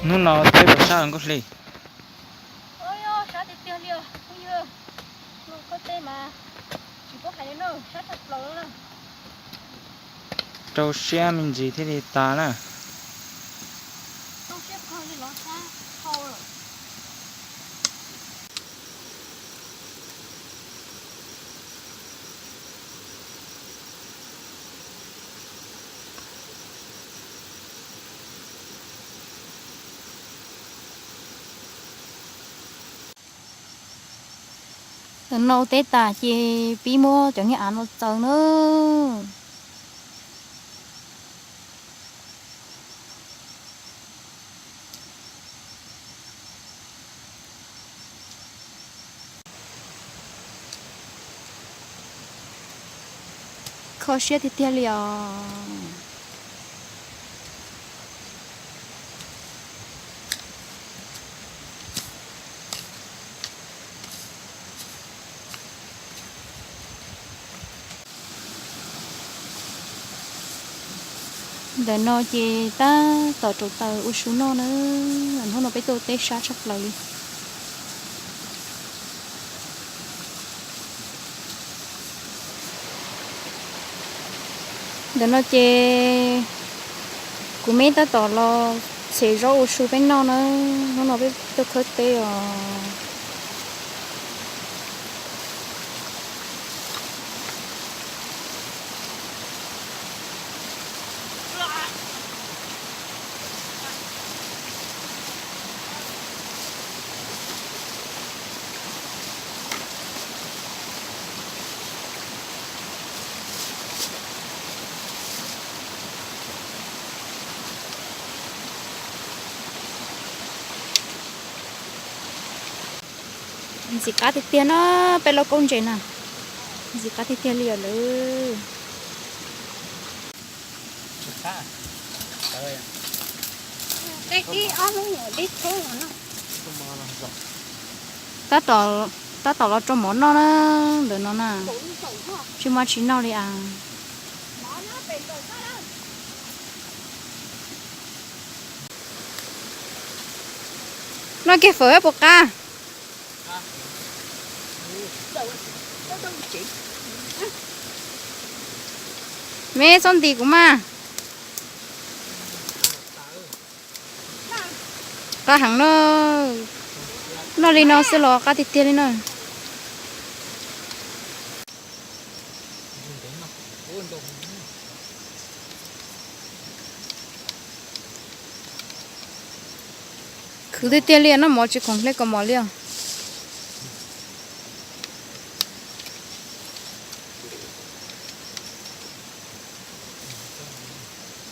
Hnub no teb puas sab nkauj hli? Sab tiag tiag li os phooj ywg. Tej mas tsis paub hais li na, sab tshaj plaws li na. Rau siab me ntsis thiaj li tas na. Rau siab kawg li los sab dhau lawm. Tam no teb tas ces pib muab cov niag av no txaws na. Kho siab tiag tiag li os. Ntawm no ces tab tom rauv taws ua su noj na. Hnub no peb tuaj teb sab tshaj plaws li. Ntawm no ces kuv me tab tom los txhem zaub ua su peb noj na. Hnub no peb tuaj khawb teb os. Ntxim qab tiag tiag na, peb lub kaub ntses na. Ntxim qab tiag tiag li os lawm. Tab tom los rau mov noj na, ntawm no na. Tsis muaj tsis noj li as. Noj kiag fawm puas qab? Me txhob ntim kuv mas. Qab heev na. Noj li no xwb los qab tiag tiag li na. Khwv tiag tiag li, noj mov tsis khoom hle kaus mom li os.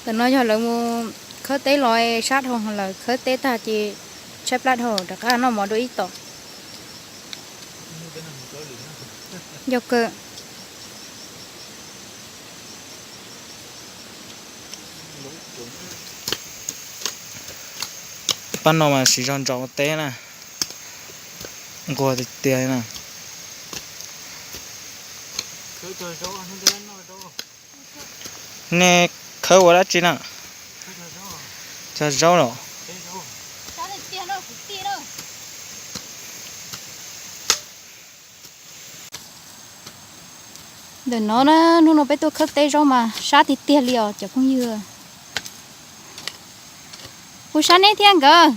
Tam no yog lawv mus khawb teb los sab dhau, lawv khawb teb tag ces tshaib plab dhau rov qab noj mov dua ib tom. Yog kawg. Pab no mas siv zog ntsos ua teb na, nquag tiag tiag na. Nej khawb ua dab tsi na? Cog zaub los? Ntawm no na, hnub no peb tuaj khawb teb zaub mas sab tiag tiag li os cov phooj ywg. Ua sab neb thiab nkawd.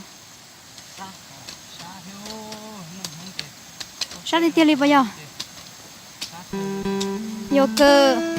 Sab tiag tiag li puas yog? Yog kawg.